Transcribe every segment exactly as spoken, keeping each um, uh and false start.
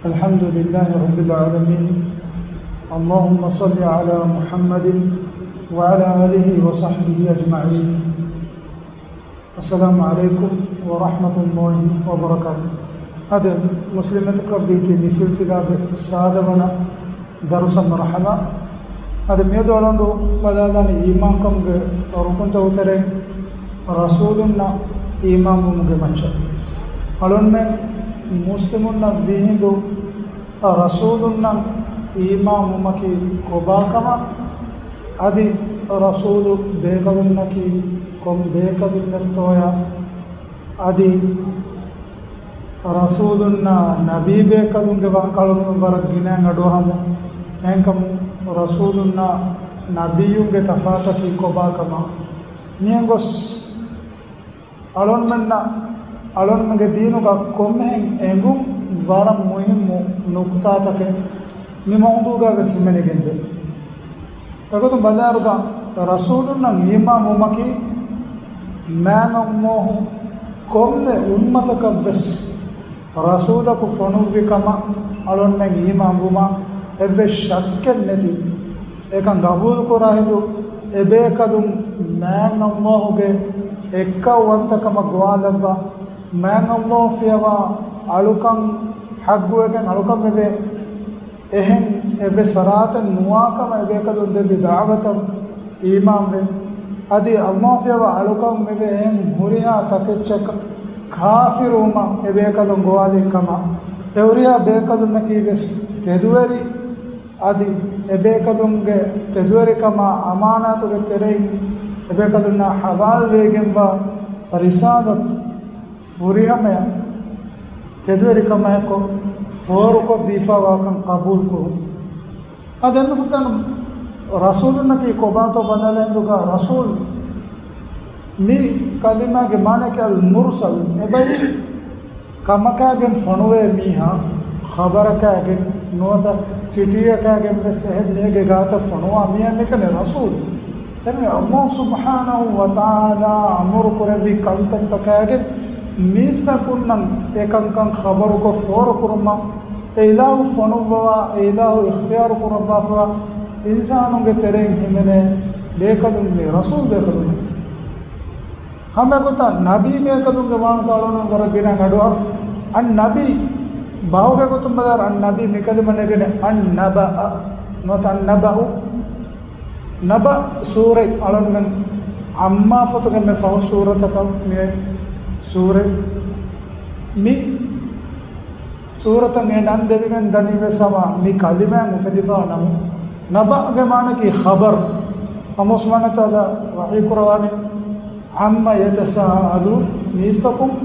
الحمد لله رب العالمين. اللهم صل على محمد وعلى آله وصحبه أجمعين. السلام عليكم ورحمة الله وبركاته. އަދި މުސްލިމް އުއްމަތަކަށް ވީތީ މި ސިލްސިލާގެ ސާދަވަނަ ދަރުސަށް މަރުޙަބާ. އަދި މިއަދު އަޅުގަނޑު ބަލާލާނީ އީމާންކަމުގެ ރުކުންތަކުގެ ތެރެއިން ރަސޫލުންނަށް އީމާންވުމުގެ މައްޗަށް. އަޅުންމެން މުސްލިމުންނަށް ވީހިނދު ރަސޫލުންނަށް އީމާންވުމަކީ ކޮބާކަމަށް، އަދި ރަސޫލު ބޭކަލުންނަކީ ކޮން ބޭކަލުންނެއްތޯޔާ، އަދި ރަސޫލުންނާ ނަބީ ބޭކަލުންގެ ވާހަކަ އަޅުން ވަރަށް ގިނައިން އަޑުއަހަމު. އެހެންކަމުން ރަސޫލުންނާ ނަބިއްޔުންގެ ތަފާތަކީ ކޮބާކަމަށް މިހެން ގޮސް އަޅުންމެންނަށް އަޅުންމެންގެ ދީނުގަ ކޮންމެހެން އެނގުން ވަރަށް މުހިއްމު ނުކުތާތަކެއް މި މައުޟޫގަ ވެސް ހިމެނިގެންދޭ. އެގޮތުން ބަލާއިރުގަ ރަސޫލުންނަށް އީމާންވުމަކީ މާތް ﷲ ކޮންމެ އުއްމަތަކަށް ވެސް ރަސޫލަކު ފޮނުއްވި ކަމަށް އަޅުންމެން އީމާންވުމަށް އެއްވެސް ޝައްކެއް ނެތި. އެކަން ގަބޫލުކުރާ ހިނދު އެބޭކަލުން މާތް ﷲ ގެ އެއްކައުވަންތަކަމަށް ގޮވާލައްވާ، މާތް ﷲ ފިޔަވާ އަޅުކަން ޙައްޤުވެގެން އަޅުކަން ވެވޭ އެހެން އެއްވެސް ފަރާތެއް ނުވާކަމަށް އެބޭކަލުން ދެއްވި ދަޢުވަތަށް އީމާންވެ، އަދި ﷲ ފިޔަވާ އަޅުކަން ވެވޭ އެހެން ހުރިހާ ތަކެއްޗަކަށް ކާފިރުވުމަށް އެބޭކަލުން ގޮވާލި ކަމަށް، އެ ހުރިހާ ބޭކަލުންނަކީ ވެސް ތެދުވެރި، އަދި އެބޭކަލުންގެ ތެދުވެރިކަމާ އަމާނާތުގެ ތެރެއިން އެބޭކަލުންނާ ޙަވާލުވެގެންވާ ރިސާލަތު ފުރިހަމަޔަށް ތެދުވެރިކަމާއެކު ފޯރުކޮށްދީފާވާކަން ޤަބޫލުކުރުން. އަދި އެންމެ ފުރަތަމަ ރަސޫލުންނަކީ ކޮބާތޯ ބަލާލައިގެން ދުގާ ރަސޫލު މި ކަލިމާގެ މާނައަކީ އަލް މުރުސަލް، އެބައި ކަމަކާގެން ފޮނުވޭ މީހާ، ޚަބަރަކާގެން ނުވަތަ ސިޓީއަކާގެން ވެސް އެހެން މީހެއްގެ ގާތަށް ފޮނުވާ މީހާ މިކަން ރަސޫލު. އެހެންވެ، ﷲ ސުބްޙާނަހޫ ވަތަޢާލާ އަމުރު ކުރެއްވި ކަންތައްތަކާގެން މީސްތަކުންނަށް އެކަންކަން ޚަބަރުކޮށް ފޯރުކުރުމަށް، އެ އިލާހު ފޮނުއްވަވާ، އެ އިލާހު އިޚްތިޔާރު ކުރައްވާފަވާ އިންސާނުންގެ ތެރެއިން ހިމެނޭ ބޭކަލުން މީ ރަސޫލް ބޭކަލުން. ހަމައެގޮތަށް ނަބީ ބޭކަލުންގެ ވާހަކަ އަޅުގަނޑު ވަރަށް ގިނަ އަޑުއަހަ. އައްނަބީ، ބަހުގެ ގޮތުން ބަލާއިރު އައްނަބީ މި ކަލިމަ ނެގެނެ އައްނަބައަ ނުވަތަ އައްނަބައު. ނަބަ ސޫރަތް އަޅުންމެން އައްމާ ފޮތުގެ މި ފަހު ސޫރަތަކަށް މި ސޫރަތް. މި ސޫރަތަށް އެ ނަން ދެވިގެން ދަނީ ވެސް ހަމަ މި ކަލިމާއިން އުފެދިފަ ނަމު. ނަބަ ގެ މާނަކީ ޚަބަރު. ﷲ ސުބްޙާނަހޫ ވަތަޢާލާ ވަޙީ ކުރަވާނެ، عَمَّ يَتَسَاءَلُونَ، މީސްތަކުން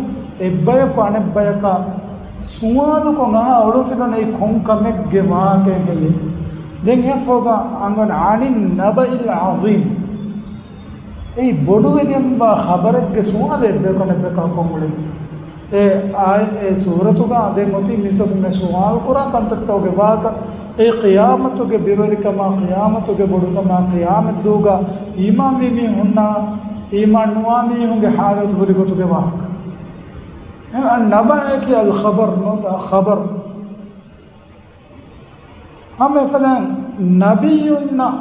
އެއްބަޔަކު އަނެއްބަޔަކާ ސުވާލުކޮށް އަހާ އޮޅުންފިލުން އެއީ ކޮން ކަމެއްގެ ވާހަކައެއް ހެއްޔޭ؟ ދެން އެ ފޯގާ އަންގަން عَنِ النَّبَإِ الْعَظِيمِ. އެއީ ބޮޑުވެގެންވާ ޚަބަރެއްގެ ސުވާލެއް އެއްބަޔަކު އަނެއްބަޔަކާ ކޮށް އުޅެނީ. އެ އާ، އެ ސޫރަތުގަ ދެން އޮތީ މީސްތަކުން މި ސުވާލު ކުރާ ކަންތައްތަކުގެ ވާހަކަ. އެ ޤިޔާމަތުގެ ބިރުވެރިކަމާ، ޤިޔާމަތުގެ ބޮޑުކަމާ، ޤިޔާމަތްދުވަހުގަ އީމާންވި މީހުންނާ އީމާން ނުވާ މީހުންގެ ޙާލަތު ހުރި ގޮތުގެ ވާހަކަ. އެ އައްނަބައަކީ އަލްޚަބަރު ނުވަތަ ޚަބަރު. ހަމަ އެފަދައިން ނަބިއްޔުންނަށް،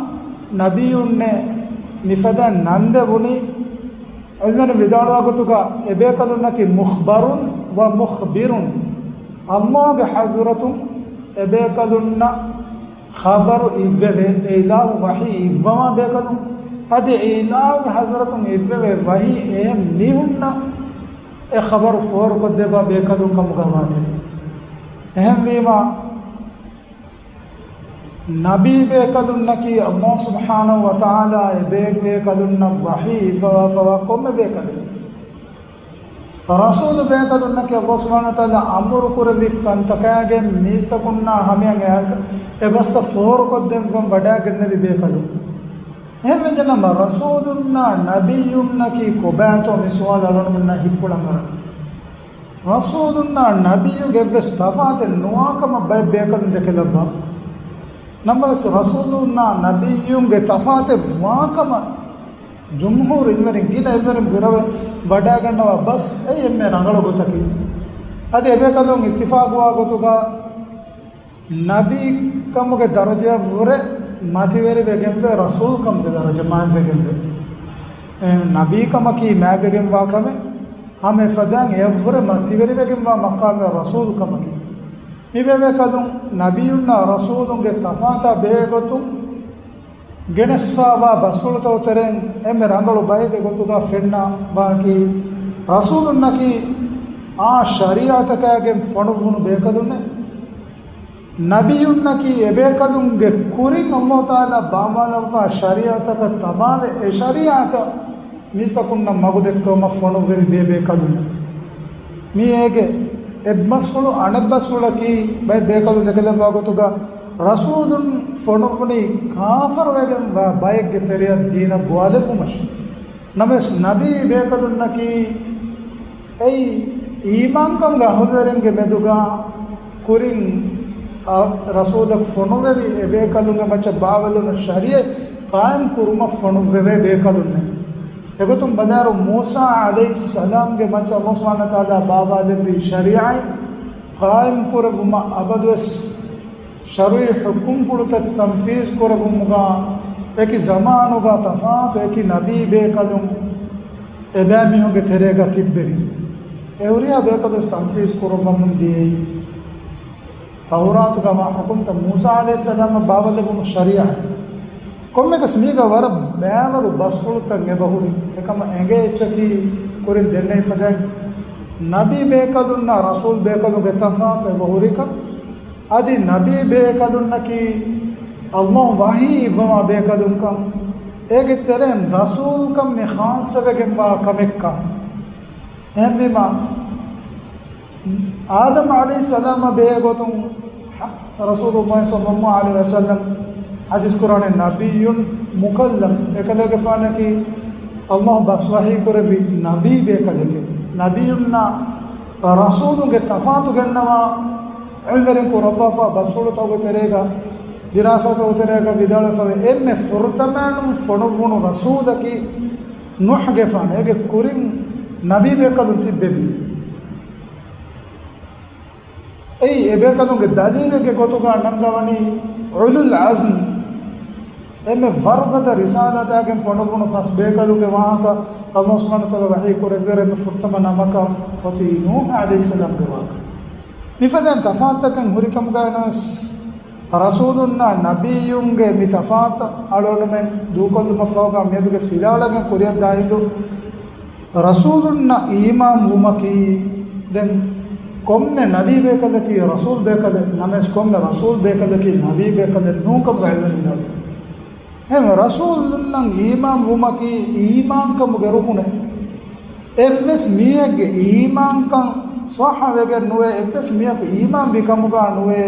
ނަބިއްޔުންނޭ މިފަދައިން ނަންދެވުނީ، ޢިލްމުވެރިން ވިދާޅުވާ ގޮތުގަ އެބޭކަލުންނަކީ مُخْبَرٌ وَمُخْبِرٌ. ﷲ ގެ ޙަޟްރަތުން އެބޭކަލުންނަށް ޚަބަރު އިއްވެވޭ، އެ އިލާހު ވަޙީ އިއްވަވާ ބޭކަލުން. އަދި އެ އިލާހުގެ ޙަޟްރަތުން އިއްވެވޭ ވަޙީ އެހެން މީހުންނަށް އެ ޚަބަރު ފޯރުކޮށްދެއްވާ ބޭކަލުން ކަމުގަ ވާތީ. އެހެންވީމާ، ނަބީ ބޭކަލުންނަކީ ﷲ ސުބްޙާނަހޫ ވަތަޢާލާ އެބޭ ބޭކަލުންނަށް ވަޙީ އިއްވަވާފަވާ ކޮންމެ ބޭކަލެއް. ރަސޫލު ބޭކަލުންނަކީ ﷲ ސުބްޙާނަހޫ ވަތަޢާލާ އަމުރު ކުރެއްވި ކަންތަކާގެން މީސްތަކުންނާ ހަމަޔަށް އެ އެ ބަސްތައް ފޯރުކޮށްދެއްވަން ވަޑައިގެންނެވި ބޭކަލުން. އެހެންވެއްޖެނަމަ، ރަސޫލުންނާ ނަބިއްޔުންނަކީ ކޮބާތޯ މި ސުވާލު އަޅުގަނޑުމެންނަށް ހިތްޕުޅަން އަރަން. ރަސޫލުންނާ ނަބިއްޔުގެ އެއްވެސް ތަފާތެއް ނުވާކަމަށް ބައެއް ބޭކަލުން ދެކެލައްވާ. ނަމަވެސް، ރަސޫލުންނާ ނަބިއްޔުންގެ ތަފާތެއް ވާކަމަށް ޖުމްހޫރު ޢިލްމުވެރިން، ގިނަ ޢިލްމުވެރިން ބުރަވެ ވަޑައިގަންނަވާ ބަސް އެއީ އެންމެ ރަނގަޅު ގޮތަކީ. އަދި އެބޭކަލުން އިއްތިފާގުވާ ގޮތުގަ ނަބީކަމުގެ ދަރަޖައަށްވުރެ މަތިވެރިވެގެންވޭ، ރަސޫލްކަމުގެ ދަރަޖަ މާތްވެގެންވޭ. އެ، ނަބީކަމަކީ މާތްވެގެންވާ ކަމެއް، ހަމަ އެފަދައިން އެއަށްވުރެ މަތިވެރިވެގެންވާ މަޤާމެއް ރަސޫލްކަމަކީ. މި ބޭބޭކަލުން ނަބިއްޔުންނާ ރަސޫލުންގެ ތަފާތާ ބެހޭގޮތުން ގެނެސްފާވާ ބަސްފުޅުތަކުގެ ތެރެއިން އެންމެ ރަނގަޅު ބައެއްގެ ގޮތުގަ ފެންނަ ވާކީ، ރަސޫލުންނަކީ އާ ޝަރީޢަތަކާގެން ފޮނުއްވުނު ބޭކަލުންނެއް. ނަބިއްޔުންނަކީ އެބޭކަލުންގެ ކުރިން އަލްލާހު ތަޢާލާ ބާއްވާލައްވާ ޝަރީޢަތަކަށް ތަބާވެ، އެ ޝަރީޢަތަށް މީސްތަކުންނަށް މަގުދެއްކެވުމަށް ފޮނުއްވެވި ބޭބޭކަލުންނެއް. މީ އޭގެ އެއްބަސްފުޅު. އަނެއްބަސްފުޅަކީ، ބައެއް ބޭކަލުން ދެކެލައްވާ ގޮތުގަ، ރަސޫލުން ފޮނުއްވުނީ ކާފަރުވެގެންވާ ބައެއްގެ ތެރެއަށް ދީނަށް ގޮވާލެއްވުމަށް. ނަމަވެސް ނަބީ ބޭކަލުންނަކީ އެއީ އީމާންކަމުގެ އަހުލުވެރިންގެ މެދުގަ ކުރިން އަ، ރަސޫލަކު ފޮނުއްވެވި އެބޭކަލުންގެ މައްޗަށް ބާވަލުނު ޝަރީޢަތް ޤާއިމް ކުރުމަށް ފޮނުއްވެވޭ ބޭކަލުންނެއް. އެގޮތުން ބަލާރު، މޫސާ ޢަލައިހިއްސަލާމްގެ މައްޗަށް އަލްލާހު ސުބްޙާނަހު ވަތަޢާލާ ބާވާލެއްވި ޝަރީޢަތް ޤާއިމް ކުރެއްވުމަށް އަބަދުވެސް ޝަރުޢީ ޙުކުމްފުޅުތައް ތަންފީޒް ކުރެއްވުމުގަ އެކި ޒަމާނުގަ ތަފާތު އެކި ނަބީ ބޭކަލުން އެބައިމީހުންގެ ތެރޭގަ ތިއްބެވި. އެ ހުރިހާ ބޭކަލުން ވެސް ތަންފީޒް ކުރައްވަމުން ދިޔައީ. ތައުރާތުގަ މާ ޙުކުމްތައް މޫސާ ޢަލައިހިއްސަލާމަށް ބާވަލެވުނު ޝަރީޢަތް. ކޮންމެއަކަސް މީގަ ވަރަށް ބައިވަރު ބަސްފުޅުތައް އެބަހުރި. އެކަމަށް އެނގޭ އެއްޗަކީ ކުރިން ދެންނެވި ފަދައިން ނަބީ ބޭކަލުންނާ ރަސޫލް ބޭކަލުންގެ ތަފާތު އެބަހުރިކަން. އަދި ނަބީ ބޭކަލުންނަކީ އަލްލާހު ވަޙީ އިއްވަވާ ބޭކަލުންކަން. އޭގެ ތެރެއިން ރަސޫލްކަން މި ޚާއްޞަވެގެންވާ ކަމެއްކަން. އެހެންވީމަ، އާދަމް ޢަލައިހިއްސަލާމަށް ބެހޭ ގޮތުން ރަސޫލުﷲ ޞައްލަﷲ ޢަލައިހި ވަސައްލަމް ޙަދީޘް ކުރާނެ ނަބިއްޔުން މުކައްލަމް، އެކަލޭގެފާނަކީ އަލްލާހު ބަސް ވަޙީ ކުރެއްވި ނަބީ ބޭކަލެކޭ. ނަބިއްޔުންނާ ރަސޫލުންގެ ތަފާތު ގެންނަވާ ޢިލްމުވެރިން ކުރައްވާފާ ބަސްފުޅުތަކުގެ ތެރޭގަ، ދިރާސާތަކުގެ ތެރޭގަ ވިދާޅުވެފަވޭ، އެންމެ ފުރަތަމައިނުން ފޮނުއްވުނު ރަސޫލަކީ ނޫޙްގެފާނު. އޭގެ ކުރިން ނަބީ ބޭކަލުން ތިއްބެވި. އެއީ އެބޭކަލުންގެ ދަލީލެއްގެ ގޮތުގަ ނަންގަވަނީ އުލުލް ޢަޒްމް، އެންމެ ވަރުގަދަ ރިސާލާތާގެން ފޮނުއްވުނު ފަސް ބޭކަލުންގެ ވާހަކަ އަލްލާހު ސުބްޙާނަހު ވަތަޢާލާ ވަޙީ ކުރެއްވިއިރު އެންމެ ފުރަތަމަ ނަމަކަށް އޮތީ ނޫޙް ޢަލައިހިއްސަލާމްގެ ވާހަކަ. މިފަދައިން ތަފާތުތަކެއް ހުރިކަމުގައި ނަމަވެސް، ރަސޫލުންނާ ނަބިއްޔުންގެ މި ތަފާތު އަޅުގަނޑުމެން ދޫކޮށްލުމަށްފަހުގަ މިއަދުގެ ފިލާވަޅެއްގަ ކުރިއަށްދާ ހިނދު، ރަސޫލުންނަށް އީމާން ވުމަކީ، ދެން ކޮންމެ ނަބީ ބޭކަލަކީ ރަސޫލް ބޭކަލެއް، ނަމަވެސް ކޮންމެ ރަސޫލް ބޭކަލަކީ ނަބީ ބޭކަލެއް ނޫންކަމުގަ ޢިލްމުވެރިން ވިދާޅުވި. އެހެން ރަސޫލުންނަށް އީމާން ވުމަކީ އީމާންކަމުގެ ރުކުނެއް. އެއްވެސް މީހެއްގެ އީމާންކަން ޞައްޙަވެގެން ނުވޭ، އެއްވެސް މީހަކު އީމާން ވި ކަމުގަ ނުވޭ،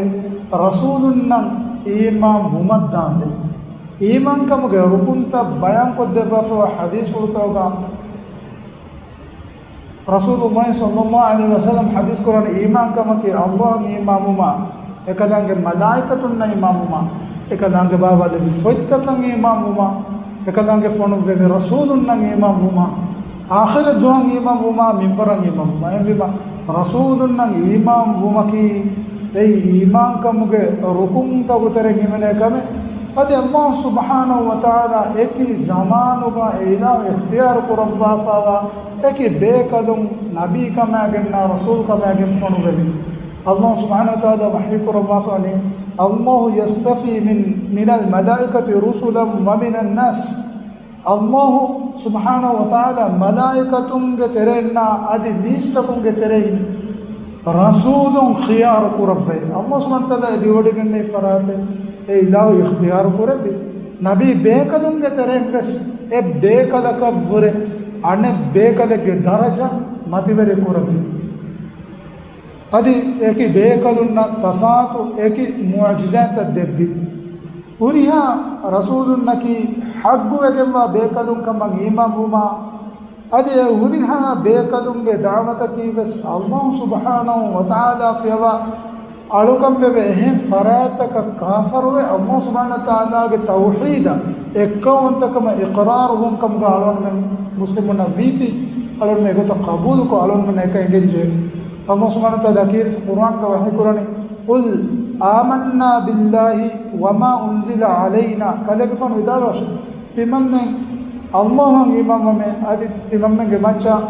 ރަސޫލުންނަށް އީމާން ވުމަށްދާންދެން. އީމާންކަމުގެ ރުކުންތައް ބަޔާންކޮށްދެއްވާފައިވާ ޙަދީޘްފުޅުތަކުގަ ރަސޫލުﷲ ޞައްލަﷲ ޢަލައިހި ވަސައްލަމް ޙަދީޘް ކުރަނީ، އީމާންކަމަކީ އަލްލާހަށް އީމާންވުމާ، އެކަލާނގެ މަލާއިކަތުންނަށް އީމާންވުމާ، އެކަލާނގެ ބާވާލެއްވި ފޮތްތަކަށް އީމާންވުމާ، އެކަލާނގެ ފޮނުއްވެވި ރަސޫލުންނަށް އީމާންވުމާ، އާޚިރަތް ދުވަހަށް އީމާންވުމާ، މިންވަރަށް އީމާންވުމާ. އެހެންވީމަ، ރަސޫލުންނަށް އީމާންވުމަކީ އެއީ އީމާންކަމުގެ ރުކުންތަކުގެ ތެރެއިން ހިމެނޭ ކަމެއް. އަދި އަލްލާހު ސުބްޙާނަހު ވަތަޢާލާ އެކި ޒަމާނުގަ އެ އިލާހު އިޚްތިޔާރު ކުރައްވާފައިވާ އެކި ބޭކަލުން ނަބީކަމާގެންނާ ރަސޫލްކަމާގެން ފޮނުއްވެވި. އަލްލާހު ސުބްޙާނަހު ވަތަޢާލާ ވަޙީ ކުރައްވާފަވަނީ، "الله يصطفي من، من الملائكة رسلا ومن الناس." އަލްލާހު ސުބްޙާނަހު ވަތަޢާލާ މަލާއިކަތުންގެ ތެރެއިންނާ އަދި މީސްތަކުންގެ ތެރެއިން ރަސޫލުން ޚިޔާރު ކުރައްވައި. އަލްލާހު ސުބްޙާނަހު ވަތަޢާލާ އެ ދިވެހިވެގެންނެވި ފަރާތެއް އެ އިލާހު އިޚްތިޔާރު ކުރެއްވި. ނަބީ ބޭކަލުންގެ ތެރެއިން ވެސް އެއް ބޭކަލަކަށްވުރެ އަނެއް ބޭކަލެއްގެ ދަރަޖަ މަތިވެރި ކުރެއްވި. އަދި އެކި ބޭކަލުންނަށް ތަފާތު އެކި މުޢުޖިޒާތްތައް ދެއްވި. ހުރިހާ ރަސޫލުންނަކީ ޙައްޤުވެގެންވާ ބޭކަލުން ކަމަށް އީމާންވުމާ، އަދި އެ ހުރިހާ ބޭކަލުންގެ ދަޢުވަތަކީ ވެސް އަލްލާހު ސުބްޙާނަހު ވަތަޢާލާ ފިޔަވާ އަޅުކަންވެވޭ އެހެން ފަރާތްތަކަށް ކާފަރުވެ، އަލްލާހު ސުބްޙާނަހު ވަތަޢާލާގެ ތައުޙީދަށް އެއްކައުވަންތަކަމަށް އިޤްރާރުވުން ކަމުގަ އަޅުގަނޑުމެން މުސްލިމުންނަށް ވީތީ، އަޅުގަނޑުމެން އެގޮތަށް ޤަބޫލުކޮށް، އަޅުގަނޑުމެން އެކަން އެނގެންޖެހޭ. އަލްލާހު ސުބްޙާނަހު ވަތަޢާލާ ކީރިތި ޤުރްއާންގަ ވަޙީކުރަނީ، "قل آمنا بالله وما أنزل علينا. ކަލޭގެފާނު ވިދާޅުވާށޭ، ތިމަންމެން ﷲ އަށް އީމާންވަމޭ، އަދި ތިމަންމެންގެ މައްޗަށް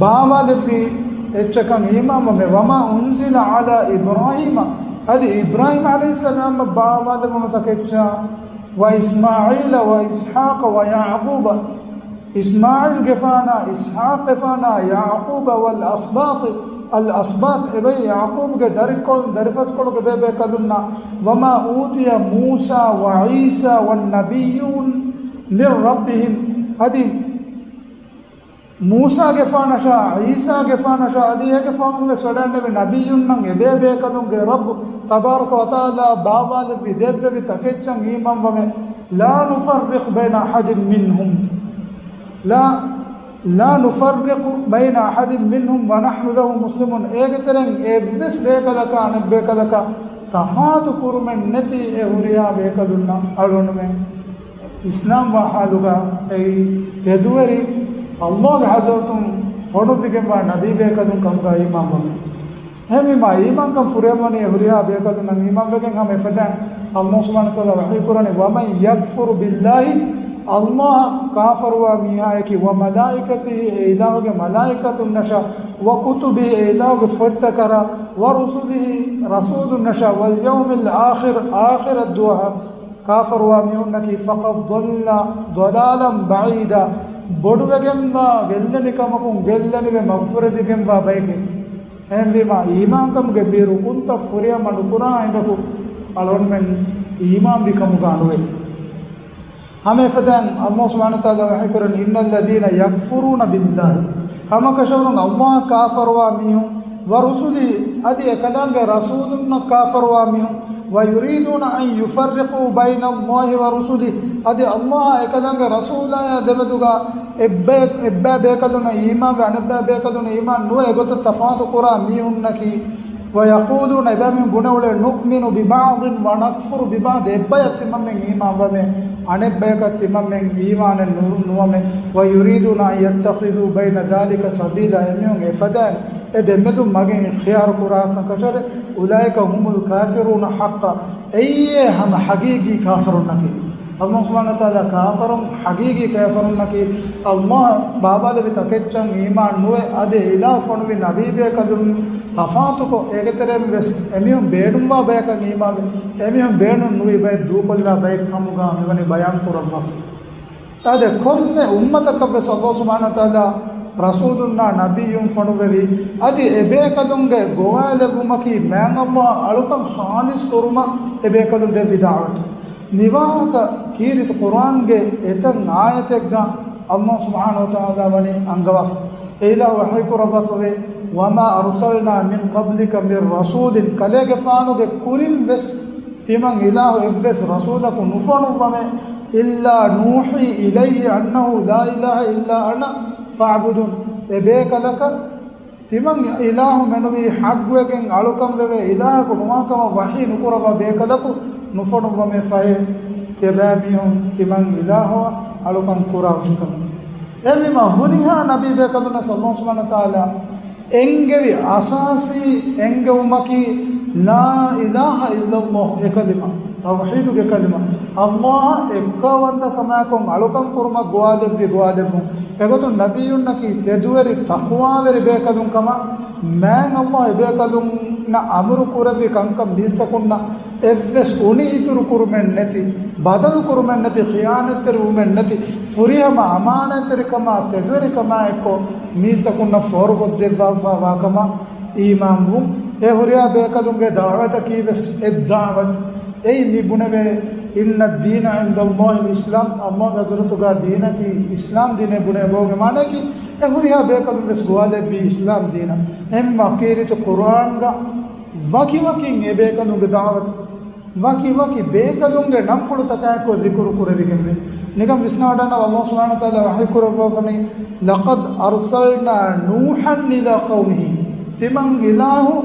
ބާވާލެއްވި އެއްޗަކަށް އީމާންވަމޭ. وما أنزل على إبراهيم، އަދި އިބްރާހީމް ޢަލައިހިއްސަލާމަށް ބާވާލެވުނު ތަކެއްޗަށް، وإسماعيل وإسحاق ويعقوب، އިސްމާޢީލްގެފާނާ، އިސްޙާޤްގެފާނާ، ޔަޢުޤޫބަ، والأسباط، الأسباط، އެބައި ޔަޢުޤޫބްގެ ދަރިކޮޅު، ދަރިފަސްކޮޅުގެ ބޭބޭކަލުންނާ، وما أوتي موسى وعيسى والنبيون من ربهم، އަދި މޫސާގެފާނަށާ، ޢީސާގެފާނަށާ، އަދި އޭގެފާނުންވެސް ވެޑައިންނެވި ނަބިއްޔުންނަށް އެބޭބޭކަލުންގެ ރައްބު ތަބާރަކަ ވަތަޢާލާ ބާވާލެއްވި ދެއްވެވި ތަކެއްޗަށް އީމާންވަމޭ. لا نفرق بين أحد منهم، لا، لا نفرق بين أحد منهم ونحن له مسلمون. އޭގެ ތެރެއިން އެއްވެސް ބޭކަލަކާ އަނެއް ބޭކަލަކާ ތަފާތު ކުރުމެއް ނެތި އެ ހުރިހާ ބޭކަލުންނަށް އަޅުގަނޑުމެން އިސްލާމްވާ ޙާލުގަ އެއީ ތެދުވެރި ﷲގެ ޙަޟްރަތުން ފޮނުއްވިގެންވާ ނަބީ ބޭކަލުން ކަމުގަ އީމާންވަމޭ. އެހެންވީމާ، އީމާންކަން ފުރިހަމަވަނީ އެ ހުރިހާ ބޭކަލުންނަށް އީމާންވެގެން ހަމަ އެފަދައިން. ﷲ ސުބްޙާނަހޫ ވަތަޢާލާ ވަޙީކުރަނީ، ومن يكفر بالله، ﷲއަށް ކާފަރުވާ މީހާޔަކީ، وملائكته، އެ އިލާހުގެ މަލާއިކަތުންނަށާ، وكتبه، އެ އިލާހުގެ ފޮތްތަކަށާ، ورسله، ރަސޫލުންނަށާ، واليوم الآخر، އާޚިރަތް ދުވަހަށް ކާފަރުވާ މީހުންނަކީ، فقد ضل ضلالا بعيدا، ބޮޑުވެގެންވާ ގެއްލެނިކަމަކުން ގެއްލެނިވެ މަގުފުރެދިގެންވާ ބައެކޭ. އެހެންވީމާ، އީމާންކަމުގެ މި ރުކުންތައް ފުރިހަމަ ނުކުރާ ހިނދަކު އަޅުގަނޑުމެން އީމާންވި ކަމުގަ ނުވޭ. ހަމަ އެފަދައިން ﷲ ސުބްޙާނަހޫ ވަތަޢާލާ ވަޙީކުރަނީ، إن الذين يكفرون بالله، ހަމަކަށަވަރުން ﷲއަށް ކާފަރުވާ މީހުން، ورسله، އަދި އެކަލާނގެ ރަސޫލުންނަށް ކާފަރުވާ މީހުން، ويريدون أن يفرقوا بين الله ورسله، އަދި ﷲއާ އެކަލާނގެ ރަސޫލާޔާ ދެމެދުގަ އެއްބައި، އެއްބައި ބޭކަލުންނަށް އީމާންވެ އަނެއްބައި ބޭކަލުންނަށް އީމާން ނުވެ އެގޮތަށް ތަފާތު ކުރާ މީހުންނަކީ، ويقولون، އެބައިމީހުން ބުނެ އުޅޭ، نؤمن ببعض ونكفر ببعض، އެއްބަޔަށް ތިމަންމެން އީމާންވަމޭ، އަނެއްބަޔަކަށް ތިމަންމެން އީމާނެއް ނު، ނުވަމޭ، ويريدون أن يتخذوا بين ذلك سبيلا، އެމީހުން އެފަދައިން އެ ދެމެދުން މަގެއް އިޚްތިޔާރު ކުރާކަށް ކަށަވަރެއް، أولئك هم الكافرون حقا، އެއީ ހަމަ ޙަޤީޤީ ކާފަރުންނަކީ. ﷲ ސުބްޙާނަހޫ ވަތަޢާލާ ކާފަރުން، ޙަޤީޤީ ކާފަރުންނަކީ، ﷲއަށް ބާވާލެއްވި ތަކެއްޗަށް އީމާން ނުވެ، އަދި އެ އިލާހު ފޮނުވި ނަބީބޭކަލުން ތަފާތުކޮށް، އޭގެ ތެރެއިން ވެސް އެމީހުން ބޭނުންވާ ބަޔަކަށް އީމާންވެ، އެމީހުން ބޭނުން ނުވި ބައެއް ދޫކޮށްލާ ބައެއް ކަމުގަ މިވަނީ ބަޔާން ކުރައްވާފަ. އާދެ، ކޮންމެ އުއްމަތަކަށްވެސް ﷲ ސުބްޙާނަހޫ ވަތަޢާލާ ރަސޫލުންނާ ނަބިއްޔުން ފޮނުއްވެވި، އަދި އެބޭކަލުންގެ ގޮވާލެއްވުމަކީ މާތް ﷲ އަށް އަޅުކަން ޚާލިޞް ކުރުމަށް އެބޭކަލުން ދެއްވި ދަޢުވަތު. މިވާހަކަ ކީރިތި ޤުރްއާންގެ އެތައް އާޔަތެއްގަ ﷲ ސުބްޙާނަހޫ ވަތަޢާލާ ވަނީ އަންގަވާފަ. އެ އިލާހު ވަޙީ ކުރައްވާފަވޭ، وما أرسلنا من قبلك من رسول، ކަލޭގެފާނުގެ ކުރިން ވެސް ތިމަން އިލާހު އެއްވެސް ރަސޫލަކު ނުފޮނުއްވަމޭ، إلا نوحي إليه أنه لا إله إلا أنا فاعبدون. އެބޭކަލަކަށް ތިމަން އިލާހު މެނުވީ ޙައްޤުވެގެން އަޅުކަންވެވޭ އިލާހަކު ނުވާކަމަށް ވަޙީ ނުކުރައްވާ ބޭކަލަކު ނުފޮނުއްވަމޭ ފަހެ، ތިޔަބައިމީހުން ތިމަން އިލާހުއަށް އަޅުކަން ކުރާ ހުށިކަމުން. އެހެންވީމާ، ހުރިހާ ނަބީބޭކަލުންނަށް ﷲ ސުބްޙާނަހޫ ވަތަޢާލާ އެންގެވި އަސާސީ އެންގެވުމަކީ، لا إله إلا الله އެ ކަލިމަ، ތައުޙީދުގެ ކަލިމަ، ﷲއަށް އެއްކައުވަންތަކަމާއެކު އަޅުކަން ކުރުމަށް ގޮވާލެއްވި ގޮވާލެއްވުން. އެގޮތުން ނަބިއްޔުންނަކީ ތެދުވެރި ތަޤްވާވެރި ބޭކަލުން ކަމަށް، މާތް ﷲ އެބޭކަލުންނަށް އަމުރު ކުރެއްވި ކަންކަން މީސްތަކުންނަށް އެއްވެސް އުނި އިތުރު ކުރުމެއް ނެތި، ބަދަލު ކުރުމެއް ނެތި، ޚިޔާނަތްތެރިވުމެއް ނެތި، ފުރިހަމަ އަމާނާތްތެރިކަމާ ތެދުވެރިކަމާ އެއްކޮށް މީސްތަކުންނަށް ފޯރުކޮށްދެއްވާފަ ވާކަމަށް އީމާންވުން. އެ ހުރިހާ ބޭކަލުންގެ ދަޢުވަތަކީ ވެސް އެއް ދަޢުވަތު. އެއީ މި ބުނެވޭ، إن الدين عند الله الإسلام، ﷲގެ ޙަޟްރަތުގަ ދީނަކީ އިސްލާމް ދީނޭ ބުނެވޭ ގޮތުގެ މާނައަކީ، އެ ހުރިހާ ބޭކަލުން ވެސް ގޮވާލެއްވީ އިސްލާމް ދީނަށް. އެހެންވީމާ ކީރިތި ޤުރްއާންގަ ވަކިވަކިން އެ ބޭކަލުންގެ ދަޢުވަތު ވަކި ވަކި ބޭކަލުންގެ ނަންފުޅުތަކާއެކު ޛިކުރު ކުރެވިގެންވޭ. ނިކަން ވިސްނާވަޑައިގަންނަވާ، ﷲ ސުބްޙާނަހޫ ވަތަޢާލާ ވަޙީކުރައްވާފަނީ، لقد أرسلنا نوحا إلى قومه. ތިމަން އިލާހު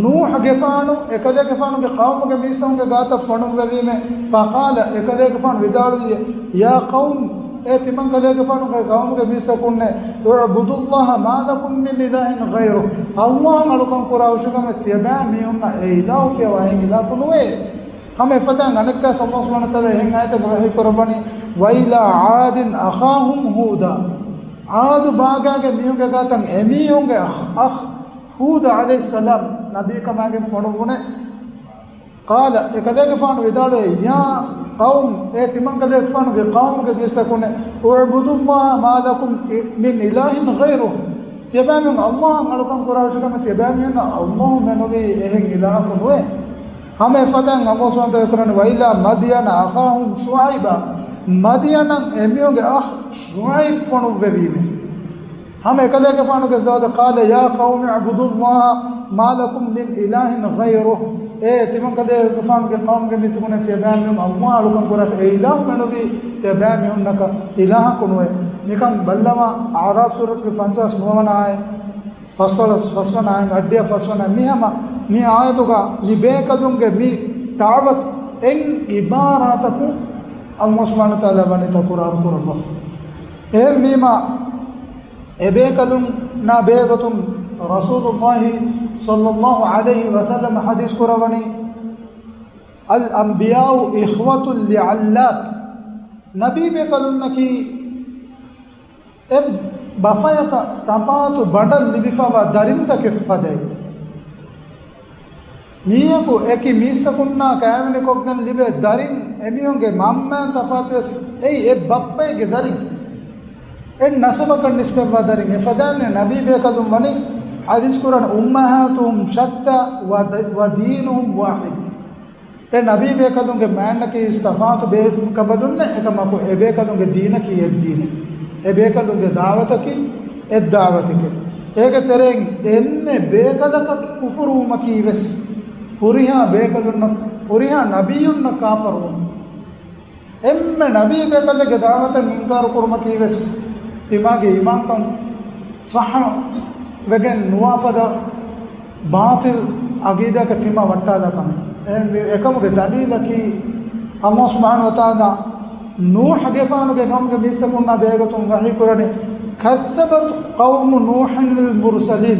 ނޫޙުގެފާނު އެކަލޭގެފާނުގެ ޤައުމުގެ މީސްތަކުންގެ ގާތަށް ފޮނުއްވެވީމޭ. فقال، އެކަލޭގެފާނު ވިދާޅުވިއޭ، يا قوم، އޭ ތިމަން ކަލޭގެފާނުގެ ޤައުމުގެ މީސްތަކުންނޭ، اعبدوا الله ما لكم من إله غيره، ﷲ އަށް އަޅުކަން ކުރާ ހުށަހަމަ ތިޔަބައިމީހުންނަށް އެ އިލާހު ފިޔަވާ އެހެން އިލާހަކު ނުވޭ. ހަމަ އެފަދައިން އަނެއްކާ ﷲ ސުބްޙާނަހޫ ވަތަޢާލާ އެހެން އާޔަތެއްގަ ވަޙީ ކުރައްވަނީ، وإلى عاد أخاهم هودا، ޢާދު ބާގާގެ މީހުންގެ ގާތަށް އެމީހުންގެ އަޚް، އަޚް ހޫދު ޢަލައިހިއްސަލާމް ނަބީކަމާގެން ފޮނުއްވުނެ. قال، އެކަލޭގެފާނު ވިދާޅުވޭ، يا قوم، އޭ ތިމަން ކަލޭގެފާނުގެ ޤައުމުގެ މީސްތަކުންނޭ، اعبدوا الله ما لكم من إله غيره، ތިޔަބައިމީހުން ﷲ އަށް އަޅުކަން ކުރާ ހުށަހަމަ ތިޔަބައިމީހުންނަށް ﷲ މެނުވީ އެހެން އިލާހަކު ނުވޭ. ހަމަ އެފަދައިން ﷲ ސުބްޙާނަހޫ ވަތަޢާލާ ކުރަނީ، وإلى مدين أخاهم شعيبا، މަދިޔަނަށް އެމީހުންގެ އަޚް ޝުޢައިބް ފޮނުއްވެވީމޭ. ހަމަ އެކަލޭގެފާނުގެ ދައުވަތަށް، قال يا قوم اعبدوا الله ما لكم من إله غيره، އޭ ތިމަން ކަލޭގެފާނުގެ ޤައުމުގެ މީސްތަކުންނޭ ތިޔަބައިމީހުން ﷲ އަށް އަޅުކަން ކުރާށޭ، އެ އިލާހު މެނުވީ ތިޔަބައިމީހުންނަކަށް އިލާހަކު ނުވޭ. ނިކަން ބައްލަވާ، އަޢުރާފް ސޫރަތުގެ ފަންސާސް ނުވަވަނަ އާޔަތް، ފަސްދޮޅަސް، ފަސްވަނަ އާޔަތް، އައްޑިހަ ފަސްވަނަ އާޔަތް، މި ހަމަ މި އާޔަތުގަ މި ބޭކަލުންގެ މި ދަޢުވަތު އެއް އިބާރާތަކުން ﷲ ސުބްޙާނަހޫ ވަތަޢާލާ ވަނީ ތަކުރާރު ކުރައްވާފަ. އެހެންވީމާ، އެބޭކަލުންނާ ބެހޭގޮތުން ރަސޫލުﷲ ޞައްލަﷲ ޢަލައިހި ވަސައްލަމަ ޙަދީޘް ކުރައްވަނީ، الأنبياء إخوة لعلات، ނަބީ ބޭކަލުންނަކީ އެއް ބަފަޔަކަށް ތަފާތު ބަނޑަށް ލިބިފަވާ ދަރިންތަކެއް ފަދައިން. މީހަކު އެކި މީސްތަކުންނާ ކައިވެނިކޮށްގެން ލިބޭ ދަރިން އެމީހުންގެ މަންމައިން ތަފާތުވެސް އެއީ އެއް ބައްޕައެއްގެ ދަރިން. އެއް ނަސަބަކަށް ނިސްބަތްވާ ދަރިން. އެފަދައިން ނަބީ ބޭކަލުން ވަނީ ޙަދީޘް ކުރަން، أمهاتهم شتى ودينهم واحد. އެ ނަބީ ބޭކަލުންގެ މައިންނަކީ ތަފާތު ބޭކަލުންނެއް، އެކަމަކު އެ ބޭކަލުންގެ ދީނަކީ އެއް ދީނެއް. އެ ބޭކަލުންގެ ދަޢުވަތަކީ އެއް ދަޢުވަތެކޭ. އޭގެ ތެރެއިން އެންމެ ބޭކަލަކަށް ކުފުރުވުމަކީ ވެސް ހުރިހާ ބޭކަލުންނަށް، ހުރިހާ ނަބިއްޔުންނަށް ކާފަރުވުން. އެންމެ ނަބީ ބޭކަލެއްގެ ދަޢުވަތަށް އިންކާރު ކުރުމަކީ ވެސް ތިމާގެ އީމާންކަން ޞައްޙަ ވެގެން ނުވާ ފަދަ ބާޠިލް ޢަޤީދާއަކަށް ތިމާ ވައްޓާލާ ކަމެއް. އެ، އެކަމުގެ ދަލީލަކީ، ﷲ ސުބްޙާނަހޫ ވަތަޢާލާ ނޫޙުގެފާނުގެ ޤައުމުގެ މީސްތަކުންނާ ބެހޭގޮތުން ވަޙީ ކުރަނީ، كذبت قوم نوح المرسلين،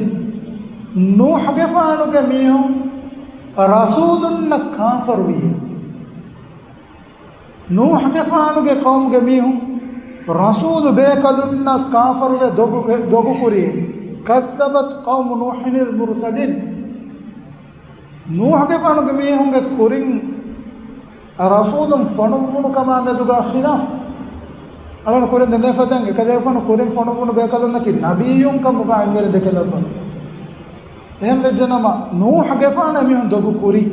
ނޫޙުގެފާނުގެ މީހުން ރަސޫލުންނަށް ކާފަރުވިއޭ. ނޫޙުގެފާނުގެ ޤައުމުގެ މީހުން ރަސޫލު ބޭކަލުންނަށް ކާފަރުވެ ދޮގު، ދޮގުކުރި. كذبت قوم نوح المرسلين. ނޫޙުގެފާނުގެ މީހުންގެ ކުރިން ރަސޫލުން ފޮނުއްވުނު ކަމާ މެދުގަ ޚިލާފު. އަޅުގަނޑު ކުރިން ދެންނެވި ފަދައިން އެކަލޭގެފާނު ކުރިން ފޮނުއްވުނު ބޭކަލުންނަކީ ނަބިއްޔުން ކަމުގަ އަންވެރި ދެކެލައްވަން. އެހެން ވެއްޖެނަމަ، ނޫޙުގެފާނަށް އެމީހުން ދޮގު ކުރި.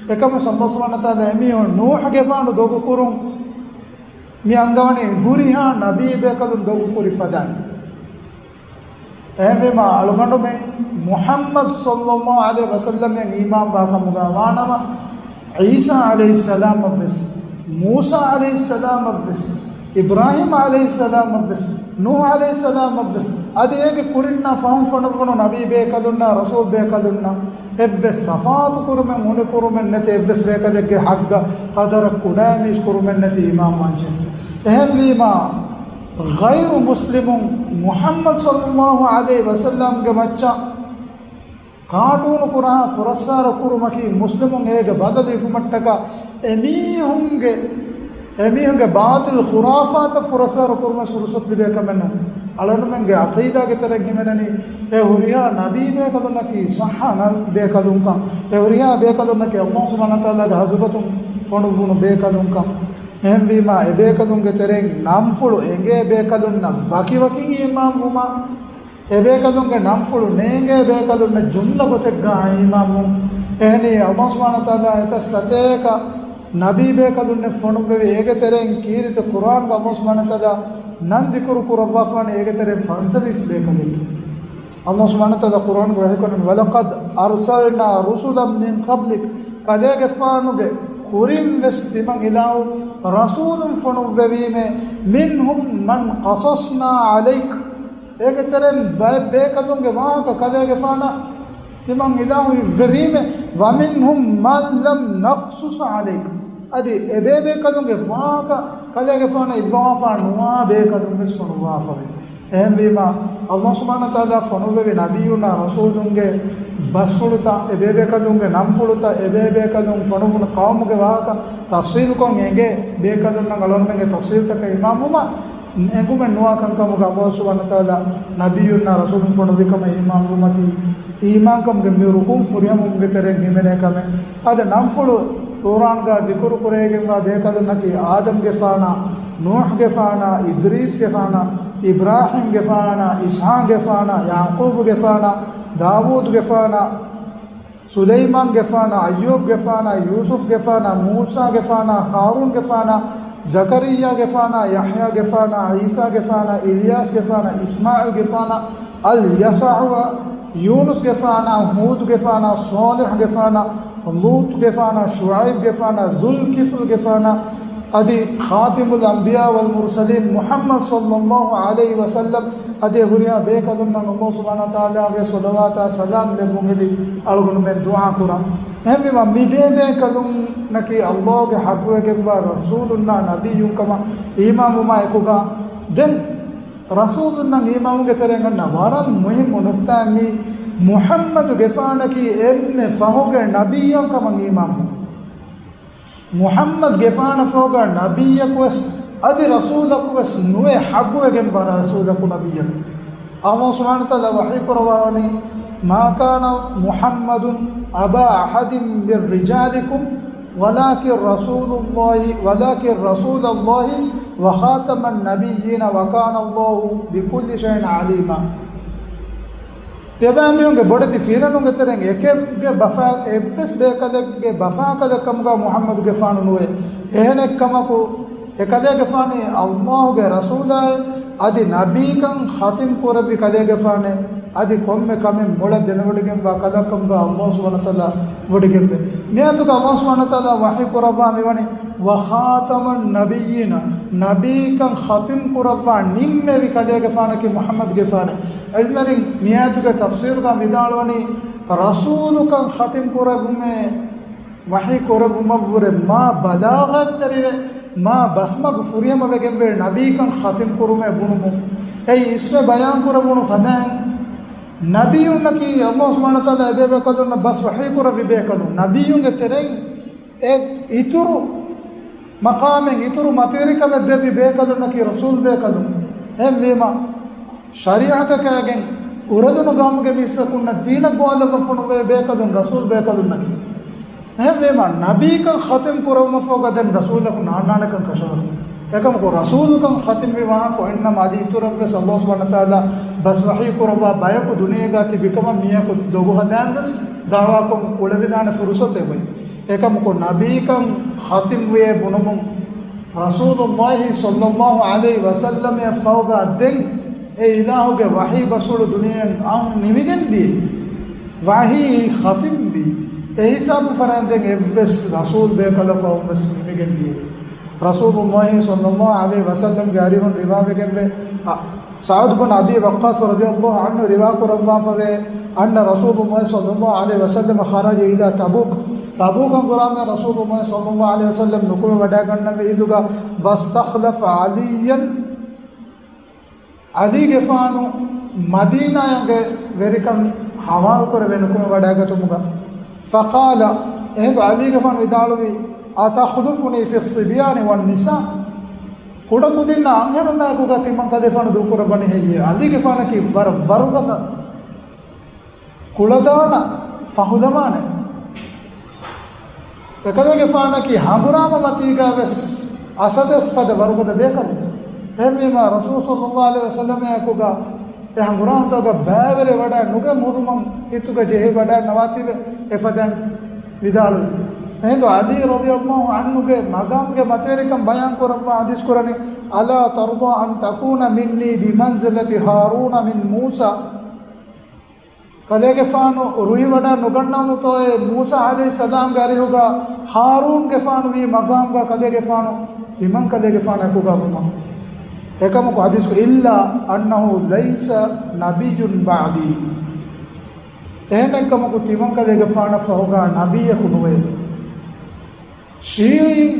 އެކަމު ﷲ ސުބްޙާނަހޫ ވަތަޢާލާ އެމީހުން ނޫޙުގެފާނު ދޮގު ކުރުން މި އަންގަވަނީ ހުރިހާ ނަބީ ބޭކަލުން ދޮގު ކުރި ފަދައިން. އެހެންވީމާ، އަޅުގަނޑުމެން މުޙައްމަދު ޞައްލަﷲ ޢަލައިހި ވަސައްލަމަށް އީމާންވާ ކަމުގަ ވާނަމަ، ޢީސާ ޢަލައިހިއްސަލާމަށްވެސް، މޫސާ ޢަލައިހިއްސަލާމަށްވެސް، އިބްރާހީމް ޢަލައިހިއްސަލާމަށްވެސް، ނޫޙު ޢަލައިހިއްސަލާމަށްވެސް، އަދި އޭގެ ކުރިންނާ ފަހުން ފޮނުއްވުނު ނަބީ ބޭކަލުންނާ ރަސޫލް ބޭކަލުންނާ އެއްވެސް ތަފާތު ކުރުމެއް އުނިކުރުމެއް ނެތި، އެއްވެސް ބޭކަލެއްގެ ޙައްޤަށް ޤަދަރަށް ކުޑައިމީސް ކުރުމެއް ނެތި އީމާން ވާންޖެ. އެހެންވީމާ، ޣައިރު މުސްލިމުން މުޙައްމަދު ޞައްލަﷲ ޢަލައިހި ވަސައްލަމްގެ މައްޗަށް ކާޓޫނު ކުރާ ފުރައްސާރަ ކުރުމަކީ މުސްލިމުން އޭގެ ބަދަލު އިވުމަށްޓަކާ އެމީހުންގެ، އެމީހުންގެ ބާޠިލް ޚުރާފާތައް ފުރައްސާރަ ކުރުމަށް ފުރުޞަތު ލިބޭ ކަމެއް ނޫން. އަޅުގަނޑުމެންގެ ޢަޤީދާގެ ތެރެއިން ހިމެނެނީ އެ ހުރިހާ ނަބީ ބޭކަލުންނަކީ ޞައްޙަ ނަ-، ބޭކަލުންކަން، އެ ހުރިހާ ބޭކަލުންނަކީ ﷲ ސުބްޙާނަހޫ ވަތަޢާލާގެ ޙަޟްރަތުން ފޮނުއްވުނު ބޭކަލުންކަން. އެހެންވީމާ، އެބޭކަލުންގެ ތެރެއިން ނަންފުޅު އެނގޭ ބޭކަލުންނަށް ވަކިވަކިން އީމާންވުމާ، އެބޭކަލުންގެ ނަންފުޅު ނޭނގޭ ބޭކަލުންނަށް ޖުމްލަ ގޮތެއްގަ އީމާންވުން. އެހެނީ، ﷲ ސުބްޙާނަހޫ ވަތަޢާލާ އެތައް ސަތޭކަ ނަބީ ބޭކަލުންނެއް ފޮނުއްވެވި، އޭގެ ތެރެއިން ކީރިތި ޤުރުއާންގަ ﷲ ސުބްޙާނަހޫ ވަތަޢާލާ ނަން ޛިކުރު ކުރައްވާފާނެ އޭގެ ތެރެއިން ފަންސަވީސް ބޭކަލެއްގެ. ﷲ ސުބްޙާނަހޫ ވަތަޢާލާ ޤުރުއާންގަ ވަޙީކުރަނީ، ولقد أرسلنا رسلا من قبلك، ކަލޭގެފާނުގެ ކުރިން ވެސް ތިމަން އިލާހު ރަސޫލުން ފޮނުއްވެވީމޭ، منهم من قصصنا عليك، އޭގެ ތެރެއިން ބައެއް ބޭކަލުންގެ ވާހަކަ ކަލޭގެފާނަށް ތިމަން އިލާހު އިއްވެވީމޭ، ومنهم من لم نقصص عليك، އަދި އެބޭބޭކަލުންގެ ވާހަކަ ކަލޭގެފާނަށް އިއްވާފާ ނުވާ ބޭކަލުން ވެސް ފޮނުއްވާފަވޭ. އެހެންވީމާ، އަﷲ ސުބްޙާނަހޫ ވަތަޢާލާ ފޮނުއްވެވި ނަބިއްޔުންނާ ރަސޫލުންގެ ބަސްފުޅުތައް، އެބޭބޭކަލުންގެ ނަންފުޅުތައް، އެބޭބޭކަލުން ފޮނުއްވުނު ޤައުމުގެ ވާހަކަ ތަފްޞީލުކޮށް އެނގޭ ބޭކަލުންނަށް އަޅުގަނޑުމެންގެ ތަފްޞީލުތަކަށް އިމާމްވުމަށް އެނގުމެއް ނުވާ ކަންކަމުގަ އަﷲ ސުބްޙާނަހޫ ވަތަޢާލާ ނަބިއްޔުންނާ ރަސޫލުން ފޮނުއްވި ކަމަށް އީމާންވުމަކީ، އީމާންކަމުގެ މި ރުކުން ފުރިހަމަވުމުގެ ތެރެއިން ހިމެނޭ ކަމެއް. އަދި ނަންފުޅު ޤުރްއާންގަ ޛިކުރު ކުރެވިގެންވާ ބޭކަލުންނަކީ، އާދަމްގެފާނާ، ނޫޙްގެފާނާ، އިދްރީސްގެފާނާ، އިބްރާހީމްގެފާނާ، އިސްޙާޤްގެފާނާ، ޔަޢުޤޫބުގެފާނާ، ދާވޫދުގެފާނާ، ސުލައިމާންގެފާނާ، އައްޔޫބްގެފާނާ، ޔޫސުފްގެފާނާ، މޫސާގެފާނާ، ހާރޫންގެފާނާ، ޒަކަރިއްޔާގެފާނާ، ޔަޙްޔާގެފާނާ، ޢީސާގެފާނާ، އިލްޔާސްގެފާނާ، އިސްމާޢީލްގެފާނާ، އަލްޔަސަޢު، ޔޫނުސްގެފާނާ، ހޫދުގެފާނާ، ޞާލިޙްގެފާނާ، ލޫޠުގެފާނާ، ޝުޢައިބްގެފާނާ، ޛުލްކިފްލްގެފާނާ، އަދި ޚާތިމުލް އަންބިޔާ ވަލް މުރްސަލީން މުޙައްމަދު ޞައްލައްލާހު ޢަލައިހި ވަސައްލަމް، އަދި ހުރިހާ ބޭކަލުންނަށް އަﷲ ސުބްޙާނަހޫ ވަތަޢާލާގެ ޞަލަވާތާ ސަލާމް ލެއްވުން ހެދި އަޅުގަނޑުމެން ދުޢާ ކުރަން. އެހެންވީމާ، މި ބޭބޭކަލުންނަކީ އަﷲގެ ޙައްޤުވެގެންވާ ރަސޫލުންނާ ނަބިއްޔުން ކަމަށް އީމާންވުމާ އެކުގަ، ދެން ރަސޫލުންނަށް އީމާންވުމުގެ ތެރެއިން އަންނަ ވަރަށް މުހިއްމު ނުކްތާއެއް މީ، މުޙައްމަދުގެފާނަކީ އެންމެ ފަހުގެ ނަބިއްޔާ ކަމަށް އީމާންވުން. މުޙައްމަދުގެފާނަށް ފަހުގަ ނަބިއްޔަކުވެސް އަދި ރަސޫލަކުވެސް ނުވެ ޙައްޤުވެގެންވާ ރަސޫލަކު ނަބިއްޔަކު. އަﷲ ސުބްޙާނަހޫ ވަތަޢާލާ ވަޙީ ކުރައްވާވަނީ، "ما كان محمد أبا أحد من رجالكم ولكن رسول الله، ولكن رسول الله وخاتم النبيين وكان الله بكل شيء عليما." ތިޔަބައިމީހުންގެ ބޮޑެތި ފިރިހެނުންގެ ތެރެއިން އެކެއްގެ ބަފާ، އެއްވެސް ބޭކަލެއްގެ ބަފާކަލެއް ކަމުގަ މުޙައްމަދުގެފާނު ނުވޭ. އެހެނެއްކަމަކު، އެކަލޭގެފާނީ އަﷲގެ ރަސޫލާއޭ، އަދި ނަބީކަން ޚަތިމް ކުރެއްވި ކަލޭގެފާނޭ، އަދި ކޮންމެ ކަމެއް މޮޅަށް ދެނެވޮޑިގެންވާ ކަލާކަމުގަ އަﷲ ސުބްޙާނަހޫ ވަތަޢާލާ ވޮޑިގެންވޭ. މިއާޔަތުގަ އަﷲ ސުބްޙާނަހޫ ވަތަޢާލާ ވަޙީ ކުރައްވާ މިވަނީ، "وخاتم النبيين"، ނަބީކަން ޚަތިމް ކުރައްވާ ނިންމެވި ކަލޭގެފާނަކީ މުޙައްމަދުގެފާނޭ. ޢިލްމުވެރިން މިއާޔަތުގެ ތަފްސީރުގަ ވިދާޅުވަނީ، ރަސޫލުކަން ޚަތިމް ކުރެއްވުމޭ، ވަޙީ ކުރެއްވުމަށްވުރެ މާ ބަލާޣަތްތެރިވެ، މާ ބަސްމަގު ފުރިހަމަވެގެންވޭ ނަބީކަން ޚަތިމް ކުރުމޭ ބުނުމުން. އެއީ އިސްވެ ބަޔާން ކުރެވުނު ފަދައިން، ނަބިއްޔުންނަކީ އަﷲ ސުބްޙާނަހޫ ވަތަޢާލާ އެބޭބޭކަލުންނަށް ބަސް ވަޙީ ކުރެއްވި ބޭކަލުން. ނަބިއްޔުންގެ ތެރެއިން އެ އިތުރު މަޤާމެއް، އިތުރު މަތިވެރިކަމެއް ދެއްވި ބޭކަލުންނަކީ ރަސޫލް ބޭކަލުން. އެހެންވީމަ، ޝަރީޢަތަކާގެން އުރެދުނު ގައުމުގެ މީސްތަކުންނަށް ދީނަށް ގޮވާލައްވަން ފޮނުއްވެވި ބޭކަލުން ރަސޫލް ބޭކަލުންނަކީ. އެހެންވީމަ، ނަބީކަން ޚަތިމް ކުރެވުމަށްފަހުގަ ދެން ރަސޫލަކު ނާންނާނެކަން ކަށަވަރު. އެކަމަކު، ރަސޫލުކަން ޚަތިމްވި ވާހަކަ އޮތްނަމަ، އަދި އިތުރަށްވެސް އަﷲ ސުބްޙާނަހޫ ވަތަޢާލާ ބަސް ވަޙީ ކުރައްވާ ބަޔަކު ދުނިޔޭގަ ތިބި ކަމަށް މީހަކު ދޮގު ހަދާންވެސް ދަޢުވާކޮށް ކުޅެވިދާނެ ފުރުޞަތެއް އޮތް. އެކަމަކު، ނަބީކަން ޚަތިމްވޭ ބުނުމުން، ރަސޫލުﷲ ޞައްލައްލާހު ޢަލައިހި ވަސައްލަމައަށް ފަހުގަ ދެން އެ އިލާހުގެ ވަޙީ ބަސްފުޅު ދުނިޔެއިން އައުން ނިމިގެން ދިޔައީ. ވަޙީ ޚަތިމްވީ. އެ ހިސާބުން ފަރާތް ދެން އެއްވެސް ރަސޫލް ބޭކަލަކު އައުންވެސް ނިމިގެން ދިޔައީ. ރަސޫލުﷲ ޞައްލައްލާހު ޢަލައިހި ވަސައްލަމްގެ އަރިހުން ރިވާވެގެންވޭ، އަ، ސަޢުދު ބުން އަބީ ވައްޤާޞް ރަޟިޔައްލާހު ޢަންހު ރިވާ ކުރައްވާފަވޭ، أن رسول الله صلى الله عليه وسلم خرج إلى تبوك. ތަބޫކަށް ގުރާމެ ރަސޫލުﷲ ޞައްލައްލާހު ޢަލައިހި ވަސައްލަމް ނުކުމެ ވަޑައިގަންނަވި އިނދުގަ، واستخلف عليا، ޢަލީގެފާނު މަދީނާއަށް ވެރިކަން ހަވާލުކުރެވޭ ނުކުމެ ވަޑައިގަތުމުގަ، فقال، އެހިނދު ޢަލީގެފާނު ވިދާޅުވީ، أتخلفني في الصبيان والنساء؟ ކުޑަކުދިންނާ އަންހެނުންނާއެކުގަ ތިމަން ކަލޭފާނު ދޫކުރައްވަނީ ހެއްޔޭ؟ ޢަލީގެފާނަކީ ވަރަށް ވަރުގަދަ، ކުޅަދާނަ ފަހުލަވާނެ. އެކަލޭގެފާނަކީ ހަނގުރާމަމަތީގަ ވެސް އަސަދެއް ފަދަ ވަރުގަދަ ބޭކަލެއް. އެހެންވީމާ، ރަސޫލު ޞައްލައްލާހު ޢަލައިހި ވަސައްލަމާއެކުގަ އެ ހަނގުރާމަތަކުގަ ބައިވެރިވެ ވަޑައި ނުގެން ހުރުމަށް ހިތުގަ ޖެހިވަޑައިގަންނަވާތީވެ އެފަދައިން ވިދާޅުވި. އެހިނދު ޢަލީ ރަޟިޔައްލާހު ޢަންހުގެ މަގާމްގެ މަތިވެރިކަން ބަޔާން ކުރައްވާ ޙަދީޘް ކުރަނީ، ألا ترضى أن تكون مني بمنزلة هارون من موسى؟ ކަލޭގެފާނު ރުހިވަޑައި ނުގަންނަވަންތޯއޭ، މޫސާ ޢަލައިހިއްސަލާމްގެ އަރިހުގަ ހާރޫންގެފާނު ވީ މަގާމްގަ ކަލޭގެފާނު ތިމަން ކަލޭގެފާނާ އެކުގަ ވުމަށް. އެކަމަކު ޙަދީޘް، إلا أنه ليس نبي بعدي. އެހެނެއްކަމަކު ތިމަން ކަލޭގެފާނަށް ފަހުގަ ނަބިއްޔަކު ނުވޭ. ޝީޢީން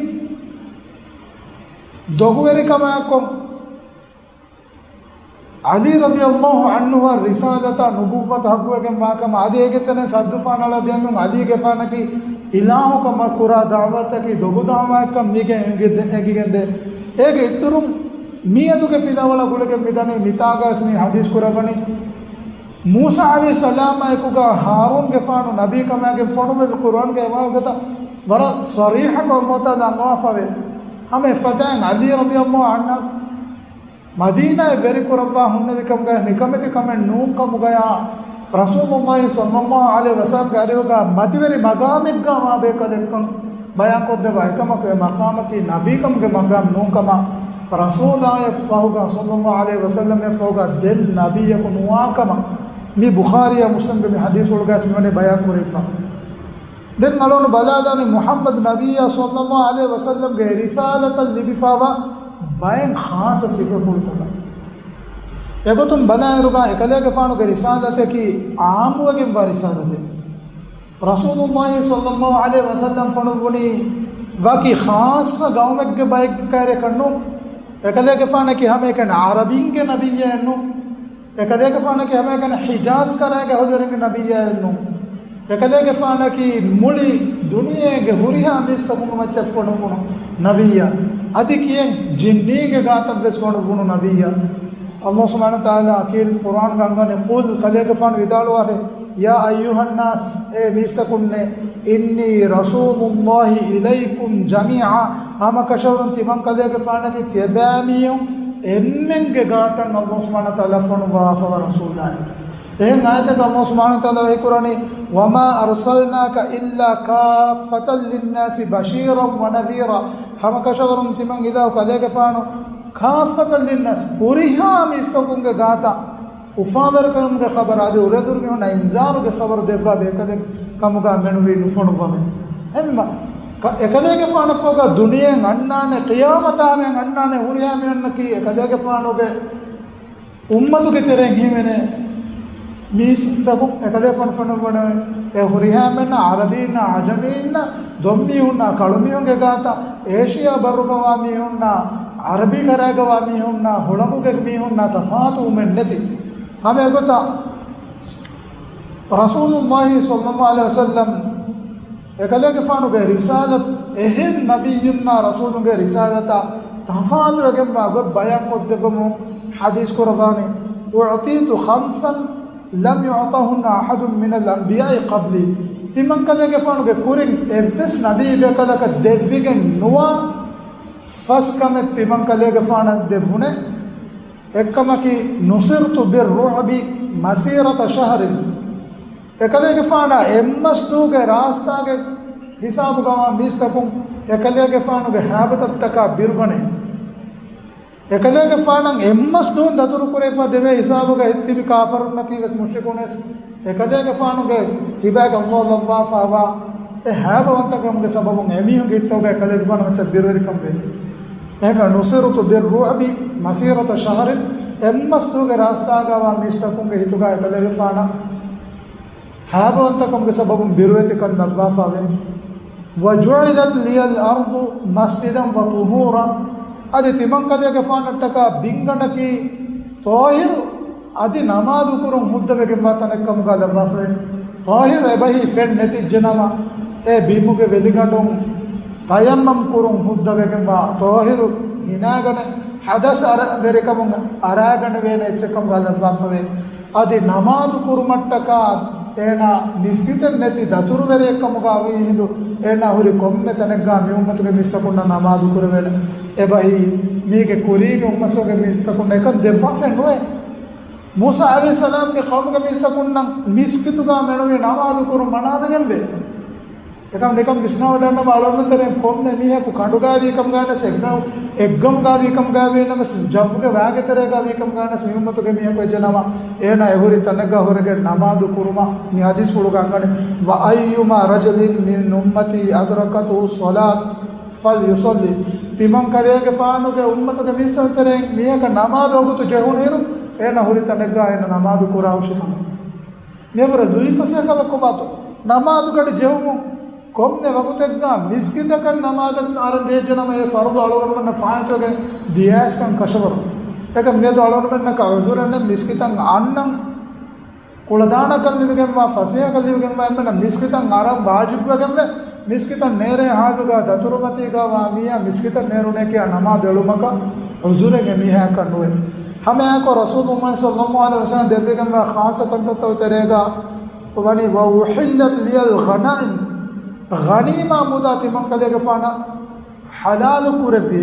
ދޮގުވެރިކަމާއެކު ޢަލީ ރަޟިޔަﷲ ޢަންހުއަށް ރިސާލަތާ ނުބުއްވަތަށް ޙައްޤުވެގެންވާކަމަށް އަދި އޭގެ ތެރެއިން ސައްދުފާނަޅާ ދިޔަމީހުން ޢަލީގެފާނަކީ އިލާހުކަމަށް ކުރާ ދަޢުވަތަކީ ދޮގު ދަޢުވާއެއްކަން މީގެ އެނގި-، އެނގިގެންދޭ. އޭގެ އިތުރުން މިއަދުގެ ފިލާވަޅާ ގުޅިގެން މިދަނީ މިތާގައިވެސް މި ޙަދީޘް ކުރައްވަނީ މޫސާ ޢަލައިހިއްސަލާމާއެކުގަ ހާރޫންގެފާނު ނަބީކަމާގެން ފޮނުވެވި ޤުރުއާންގެ އަވަހަކަތަ ވަރަށް ޞަރީޙަކޮށް ﷲ ތަޢާލާ އަންގަވާފަވޭ. ހަމަ އެފަދައިން ޢަލީ ރަޟިޔަﷲ ޢަންހަށް މަދީނާއަށް ވެރިކުރައްވާ ހުންނެވިކަމުގައި ނިކަމެތިކަމެއް ނޫންކަމުގަޔާ، ރަސޫލުﷲ ޞައްލަﷲ ޢަލައިހި ވަސައްލަމްގެ އަރިހުގަ މަތިވެރި މަގާމެއްގަ ވާ ބޭކަލެއްކަން ބަޔާންކޮށްދެއްވާ އެކަމަކު، އެ މަގާމަކީ ނަބީކަމުގެ މަގާމް ނޫންކަމަށް، ރަސޫލާއަށް ފަހުގަ، ޞައްލަﷲ ޢަލައިހި ވަސައްލަމްއަށް ފަހުގަ ދެން ނަބިއްޔަކު ނުވާކަމަށް މި ބުޚާރީއާ މުސްލިމްގެ މި ޙަދީޘްފުޅުގައި މިވަނީ ބަޔާންކުރެވިފަ. ދެން އަޅުގަނޑު ބަލާލާނީ މުޙައްމަދު ނަބިއްޔާ ޞައްލަﷲ ޢަލައިހި ވަސައްލަމްގެ ރިސާލަތަށް ލިބިފައިވާ ބައެއް ޚާއްޞަ ސިފަފުޅުތަކަށް. އެގޮތުން ބަލާއިރުގަ އެކަލޭގެފާނުގެ ރިސާލަތަކީ ޢާއްމުވެގެންވާ ރިސާލަތެއް. ރަސޫލުﷲ ޞައްލަﷲ ޢަލައިހި ވަސައްލަމް ފޮނުއްވުނީ ވަކި ޚާއްޞަ ޤައުމެއްގެ ބައެއްގެ ކައިރިއަކަށް ނޫން. އެކަލޭގެފާނަކީ ހަމައެކަނި ޢަރަބީންގެ ނަބިއްޔާއެއް ނޫން. އެކަލޭގެފާނަކީ ހަމައެކަނި ޙިޖާޒް ކަރާގެ އަހުލުވެރިންގެ ނަބިއްޔާއެއް ނޫން. އެކަލޭގެފާނަކީ މުޅި ދުނިޔޭގެ ހުރިހާ މީސްތަކުންގެ މައްޗަށް ފޮނުއްވުނު ނަބިއްޔާ. އަދި ކިޔެން ޖިންނީންގެ ގާތަށް ވެސް ފޮނުއްވުނު ނަބިއްޔާ. ﷲ ސުބްޙާނަހޫ ވަތަޢާލާ އަކީ ޤުރުއާންގަ އަންގަނީ، ޤުލް، ކަލޭގެފާނު ވިދާޅުވާށޭ، يا أيها الناس، އޭ މީސްތަކުންނޭ، إني رسول الله إليكم جميعا، ހަމަކަށަވަރުން ތިމަން ކަލޭގެފާނަކީ ތިޔަބައިމީހުން އެންމެންގެ ގާތަށް ﷲ ސުބްޙާނަހޫ ވަތަޢާލާ ފޮނުއްވާފަވާ ރަސޫލާއެއް. އެހެން އާޔަތަކަށް ﷲ ސުބްޙާނަހޫ ވަތަޢާލާ ވަޙީކުރަނީ، وما أرسلناك إلا كافة للناس بشيرا ونذيرا، ހަމަކަށަވަރުން ތިމަން އިލާހު ކަލޭގެފާނު كافة للناس، ހުރިހާ މީސްތަކުންގެ ގާތަށް އުފާވެރިކަމުގެ ޚަބަރު އަދި އުރެދުރު މީހުންނަށް އިންޒާރުގެ ޚަބަރު ދެއްވާ ބޭކަލެއް ކަމުގަ މެނުވީ ނުފޮނުއްވަމޭ. އެހެންވީމަ، ކަ-، އެކަލޭގެފާނަށްފަހުގަ ދުނިޔެއިން އަންނާނެ، ޤިޔާމަތާމެން އަންނާނެ ހުރިހާ މީހުންނަކީ އެކަލޭގެފާނުގެ އުއްމަތުގެ ތެރެއިން ހީވޭނެ މީސްތަކުން. އެކަލޭގެފާނު ފޮނުއްވަނީ އެ ހުރިހާމެންނަށް، ޢަރަބީންނަށް، ޢަޖަމީންނަށް، ދޮންމީހުންނަށް، ކަޅުމީހުންގެ ގާތަށް، އޭޝިޔާ ބައްރުގަވާ މީހުންނަށް، ޢަރަބި ކަރައިގަވާ މީހުންނަށް، ހުޅަނގުގެ މީހުންނަށް ތަފާތުވުމެއް ނެތި. ހަމަ އެގޮތަށް ރަސޫލުﷲ ޞައްލަﷲ ޢަލައިހި ވަސައްލަމް އެކަލޭގެފާނުގެ ރިސާލަތް، އެހެން ނަބިއްޔުންނާ ރަސޫލުންގެ ރިސާލަތާ ތަފާތުވެގެންވާ ގޮތް ބަޔާންކޮށްދެއްވަމުން ޙަދީޘް ކުރައްވާނީ، أعطيت خمسا لم يعطهن أحد من الأنبياء قبلي. ތިމަން ކަލޭގެފާނުގެ ކުރިން އެއްވެސް ނަބީ ބޭކަލަކަށް ދެއްވިގެން ނުވާ ފަސް ކަމެއް ތިމަން ކަލޭގެފާނަށް ދެއްވުނެ. އެއްކަމަކީ، نصرت بالرعب مسيرة شهر. އެކަލޭގެފާނާ އެއްމަސް ދުވަހުގެ ރާސްތާގެ ހިސާބުގަވާ މީސްތަކުން އެކަލޭގެފާނުގެ ހައިބަތަށްޓަކާ ބިރުގަނެ. އެކަލޭގެފާނަށް އެއްމަސް ދުވަހުން ދަތުރުކުރެވިފަ ދެވޭ ހިސާބުގަ ތިބި ކާފަރުންނަކީ ވެސް މުޝްރިކުން ވެސް އެކަލޭގެފާނުގެ ކިބާގަ ﷲ ލައްވާފައިވާ އެ ހައިބަވަންތަކަމުގެ ސަބަބުން އެމީހުންގެ ހިތުގަ އެކަލޭގެފާނަށް މައްޗަށް ބިރުވެރިކަން ވޭ. އެހެންވެ، نصرت بالرعب مسيرة شهر، އެއްމަސް ދުވަހުގެ ރާސްތާގަވާ މީސްތަކުންގެ ހިތުގަ އެކަލޭގެފާނަށް ހައިބަވަންތަކަމުގެ ސަބަބުން ބިރުވެތިކަން ލައްވާފަވޭ. وجعلت لي الأرض مسجدا وطهورا، އަދި ތިމަންކަލޭގެފާނަށްޓަކާ ބިންގަނޑަކީ ޠާހިރު އަދި ނަމާދުކުރުން ހުއްދަވެގެންވާ ތަނެއްކަމުގަ ލައްވާފަވޭ. ޠާހިރު އެބަހީ ފެން ނެތިއްޖެނަމަ، އެ ބިމުގެ ވެލިގަނޑުން ތަޔައްމަމް ކުރުން ހުއްދަވެގެންވާ ޠާހިރު ހިނާގަނެ، ޙަދަސް އަރަ-، ވެރިކަމުން އަރާގަނެވޭނެ އެއްޗެއްކަމުގަ ލައްވާފަވޭ. އަދި ނަމާދު ކުރުމަށްޓަކާ އޭނާ މިސްކިތެއް ނެތި ދަތުރުވެރިއެއްކަމުގަ ވީ ހިނދު، އޭނާ ހުރި ކޮންމެ ތަނެއްގަ މި އުއްމަތުގެ މީސްތަކުންނަށް ނަމާދު ކުރެވޭނެ. އެބަހީ، މީގެ ކުރީގެ އުއްމަތުގެ މީސްތަކުންނަށް އެކަން ދެއްވާފައެއް ނުވޭ. މޫސާ ޢަލައިހިއްސަލާމްގެ ޤައުމުގެ މީސްތަކުންނަށް މިސްކިތުގަ މެނުވީ ނަމާދު ކުރުން މަނާވެގެންވޭ. އެކަމް ނިކަން ވިސްނާވަޑައިގަންނަވާ، އަޅުގަނޑުމެން ތެރެއިން ކޮންމެ މީހަކު ކަނޑުގައި ވީ ކަމުގައި ވެސް، އެއްގަ-، އެއްގަމުގައި ވީ ކަމުގައި ވީ ނަމަވެސް، ޖައްވުގެ ވާގެ ތެރޭގަ ވީ ކަމުގައި ވެސް، މި އުއްމަތުގެ މީހަކު ވެއްޖެނަމަ، އޭނާ އެ ހުރި ތަނެއްގަ ހުރެގެން ނަމާދު ކުރުމަށް މި ޙަދީޘްފުޅުގަ އަންގަނީ، وأيما رجل من أمتي أدركته الصلاة فليصل. ތިމަން ކަލޭގެފާނުގެ އުއްމަތުގެ މީސްތަކުން ތެރެއިން މީހަކަށް ނަމާދު ވަގުތު ޖެހުނުއިރު، އޭނާ ހުރި ތަނެއްގަ އޭނާ ނަމާދު ކުރާ ހުށި ކަމަށް. މިއަށްވުރެ ލުއިފަސޭހަ ކަމެއް ކޮބާތޯ؟ ނަމާދުގަޑި ޖެހުމުން ކޮންމެ ވަގުތެއްގަ މިސްކިތަކަށް ނަމާދަށް އަރަން ޖެހިއްޖެނަމަ އެ ފަރުޟު އަޅުގަނޑުމެންނަށް ފާއިތުވެގެން ދިޔައިސްކަން ކަށަވަރު. އެކަމް މިއަދު އަޅުގަނޑުމެންނަކަށް ޢުޛުރެއް ނެތް މިސްކިތަށް އަންނަން. ކުޅަދާނަކަން ލިބިގެންވާ، ފަސޭހަކަން ލިބިގެންވާ އެންމެނަށް މިސްކިތަށް އަރަން ވާޖިބުވެގެންވެ، މިސްކިތަށް ނޭރޭ ހާލުގަ ދަތުރުމަތީގަ ވާ މީހާ މިސްކިތަށް ނޭރުނޭކިޔާ ނަމާދު އެޅުމަކަށް ޢުޛުރެއް އެމީހާއަކަށް ނުވޭ. ހަމައެއާއެކު ރަސޫލުﷲ ޞައްލަﷲު ޢަލައިހި ވަސައްލަމަ ދެއްވިގެންވާ ޚާއްޞަ ކަންތައްތައް ތެރޭގަ ވަނީ، وأحلت لي الغنائم، ޣަނީމާ މުދާ ތިމަންކަލޭގެފާނަށް ޙަލާލު ކުރެއްވި.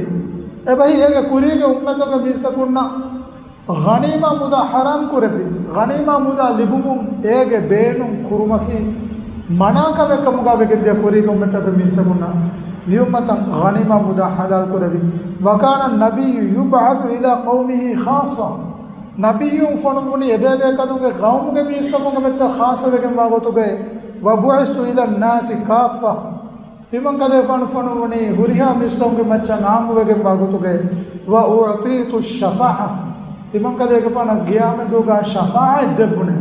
އެބަހީ އޭގެ ކުރީގެ އުއްމަތުގެ މީސްތަކުންނަށް ޣަނީމާ މުދާ ޙަރާމް ކުރެއްވި. ޣަނީމާ މުދާ ލިބުމުން އޭގެ ބޭނުން ކުރުމަކީ މަނާކަމެއް ކަމުގަ ވެގެންދިޔަ ކުރީގެ އުއްމަތުގެ މީސްތަކުންނަށް ލިޔުމަށް ޣަނީމާ މުދާ ޙަލާލް ކުރެއްވި. وكان النبي يبعث إلى قومه خاصة، ނަބިއްޔުން ފޮނުއްވުނީ އެބޭބޭކަލުންގެ ޤައުމުގެ މީސްތަކުންގެ މައްޗަށް ޚާއްޞަވެގެންވާ ގޮތުގައި، وبعثت إلى الناس كافة، ތިމަންކަލޭގެފާނު ފޮނުއްވުނީ ހުރިހާ މީސްތަކުންގެ މައްޗަށް ޢާއްމުވެގެންވާ ގޮތުގައި، وأعطيت الشفاعة، ތިމަންކަލޭގެފާނަށް ޤިޔާމަތްދުވަހުގަ ޝަފާޢަތް ދެއްވުނެ.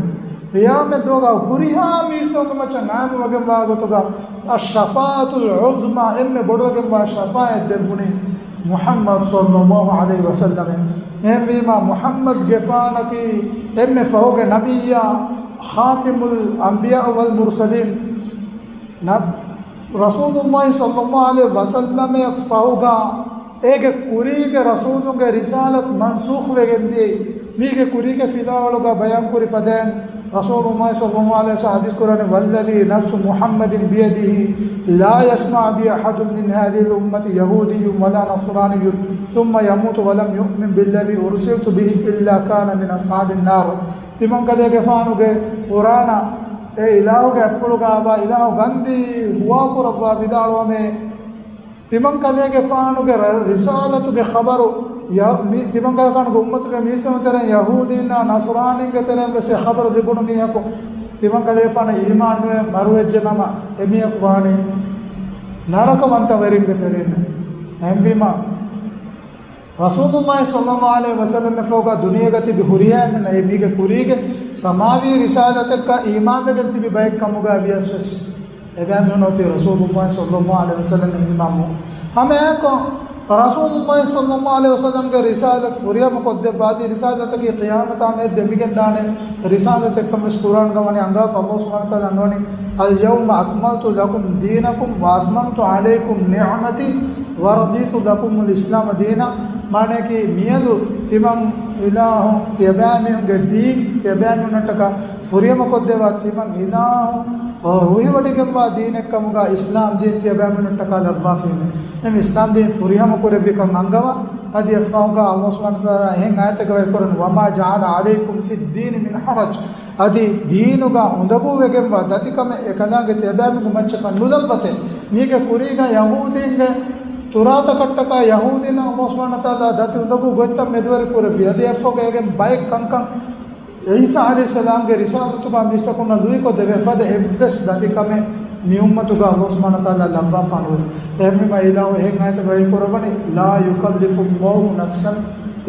ޤިޔާމަތްދުވަހުގަ ހުރިހާ މީސްތަކުންގެ މައްޗަށް ޢާއްމުވެގެންވާ ގޮތުގަ، الشفاعة العظمى، އެންމެ ބޮޑުވެގެންވާ ޝަފާޢަތް ދެއްވުނީ މުޙައްމަދު ޞައްލަﷲު ޢަލައިހި ވަސައްލަމެ. އެހެންވީމާ، މުޙައްމަދުގެފާނަކީ އެންމެ ފަހުގެ ނަބިއްޔާ، خاتم الأنبياء والمرسلين، ނަ-، ރަސޫލުﷲ ޞައްލަﷲު ޢަލައިހި ވަސައްލަމެއް ފަހުގަ އޭގެ ކުރީގެ ރަސޫލުންގެ ރިސާލަތު މަންސޫޚް ވެގެންދިޔައީ. މީގެ ކުރީގެ ފިލާވަޅުގަ ބަޔާންކުރި ފަދައިން، ރަސޫލުﷲ ޞައްލަﷲު ޢަލައިހި ވަސައްލަމަ ޙަދީޘް ކުރާނީ، والذي نفس محمد بيده لا يسمع بي أحد من هذه الأمة يهودي ولا نصراني ثم يموت ولم يؤمن بالذي أرسلت به إلا كان من أصحاب النار. ތިމަންކަލޭގެފާނުގެ ފުރާނަ އެ އިލާހުގެ އަތްޕުޅުގައިވާ އިލާހު ގަންދީ ހުވާކުރައްވާ ވިދާޅުވަމޭ، ތިމަންކަލޭގެފާނުގެ ރަ-، ރިސާލަތުގެ ޚަބަރު ޔަ-، މި-، ތިމަންކަލޭގެފާނުގެ އުއްމަތުގެ މީސްތަކުން ތެރެއިން ޔަހޫދީންނާ ނަޞްރާނީންގެ ތެރެއިން ވެސް އެ ޚަބަރު ލިބުނު މީހަކު ތިމަންކަލޭގެފާނަށް އީމާން ނުވެ މަރުވެއްޖެ ނަމަ، އެމީހަކު ވާނީ ނަރަކަވަންތަވެރިންގެ ތެރެއިން. އެހެންވީމާ، ރަސޫލުﷲ ޞައްލަﷲު ޢަލައިހި ވަސައްލަމަ ފަހުގަ ދުނިޔޭގަ ތިބި ހުރިހާ އެންމެންނަށް އެ މީގެ ކުރީގެ ސަމާވީ ރިސާލަތެއްގަ އީމާންވެގެން ތިބި ބައެއް ކަމުގަ ވިޔަސް ވެސް، އެބައިމީހުން އޮތީ ރަސޫލުﷲ ޞައްލަﷲު ޢަލައިހި ވަސައްލަމަ އީމާންވުން. ހަމައެއާއެކު، ރަސޫލުﷲ ޞައްލަﷲު ޢަލައިހި ވަސައްލަމަގެ ރިސާލަތު ފުރިހަމަ ކޮށްދެއްވާތީ، ރިސާލަތަކީ ޤިޔާމަތާ މެދު ދެމިގެންދާނެ ރިސާލަތެއްކަން ވެސް ޤުރްއާންގަ ވަނީ އަންގާފަ. ﷲ ސުބްޙާނަހޫ ވަތަޢާލާ އަންގަވަނީ، اليوم أكملت لكم دينكم وأتممت عليكم نعمتي ورضيت لكم الإسلام دينا. މާނަޔަކީ، މިއަދު ތިމަން އިލާހު ތިޔަބައިމީހުންގެ ދީން ތިޔަބައިމީހުންނަށްޓަކާ ފުރިހަމަ ކޮށްދެއްވާ، ތިމަން އިލާހު ރުހިވޮޑިގެންވާ ދީނެއް ކަމުގަ އިސްލާމް ދީން ތިޔަބައިމީހުންނަށްޓަކާ ލައްވާފީމެ. އެމް އިސްލާމް ދީން ފުރިހަމަ ކުރެއްވިކަން އަންގަވާ، އަދި އެއްފަހުގަ ﷲ ސުބްޙާނަހޫ ވަތަޢާލާ އެހެން އާޔަތެއްގަ ވަޙީކުރަނީ، وما جعل عليكم في الدين من حرج. އަދި ދީނުގަ އުނދަގޫވެގެންވާ ދަތިކަމެއް އެކަލާނގެ ތިޔަބައިމީހުންގެ މައްޗަކަށް ނުލައްވަތޭ. މީގެ ކުރީގަ ޔަހޫދީންގެ ތުރާތަކަށްޓަކާ ޔަހޫދީންނަށް ﷲ ސުބްޙާނަހޫ ވަތަޢާލާ ދަތި އުނދަގޫ ގޮތްތައް މެދުވެރި ކުރެއްވި. އަދި އެއްފަހުގަ އޭގެން ބައެއް ކަންކަން ޢީސާ ޢަލައިހިއްސަލާމްގެ ރިސާލަތުގަ މީސްތަކުންނަށް ލުއިކޮށްދެވޭ ފަދަ އެއްވެސް ދަތިކަމެއް މި އުއްމަތުގަ ﷲ ސުބްޙާނަހޫ ވަތަޢާލާ ލައްވާފާނުވޭ. އެހެންވީމަ އިލާހު އެހެން އާޔަތެއްގަ ވަޙީކުރައްވަނީ، لا يكلف الله نفسا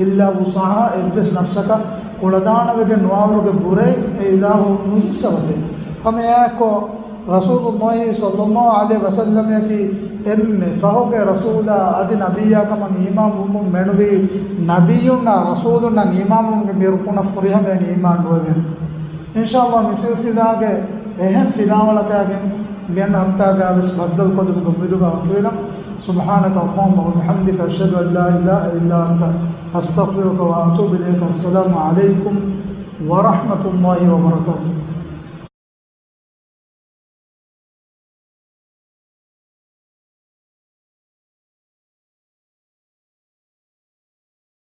إلا وسعها، އެއްވެސް ނަފްސަކަށް ކުޅަދާނަވެގެން ނުވާވަރުގެ ބުރައެއް އެ އިލާހު ނުޖައްސަވަތޭ. ހަމައެއާއެކު، ރަސޫލުﷲ ޞައްލަﷲު ޢަލައިހި ވަސައްލަމަކީ އެންމެ ފަހުގެ ރަސޫލާ އަދި ނަބިއްޔާ ކަމަށް އީމާން ވުމުން މެނުވީ، ނަބިއްޔުންނާ ރަސޫލުންނަށް އީމާން ވުމުގެ މި ރުކުނަށް ފުރިހަމައިން އީމާން ނުވެވޭނެ. އިންޝާﷲ މި ސިލްސިލާގެ އެހެން ފިލާވަޅަކާގެން މިއަންނަ ހަފްތާގަ ވެސް ބައްދަލުކޮށްލުމުގެ އުއްމީދުގަ ވަކިވެލަން. سبحانك اللهم وبحمدك، أشهد أن لا إله إلا أنت، أستغفرك وأتوب إليك. السلام عليكم ورحمة الله وبركاته.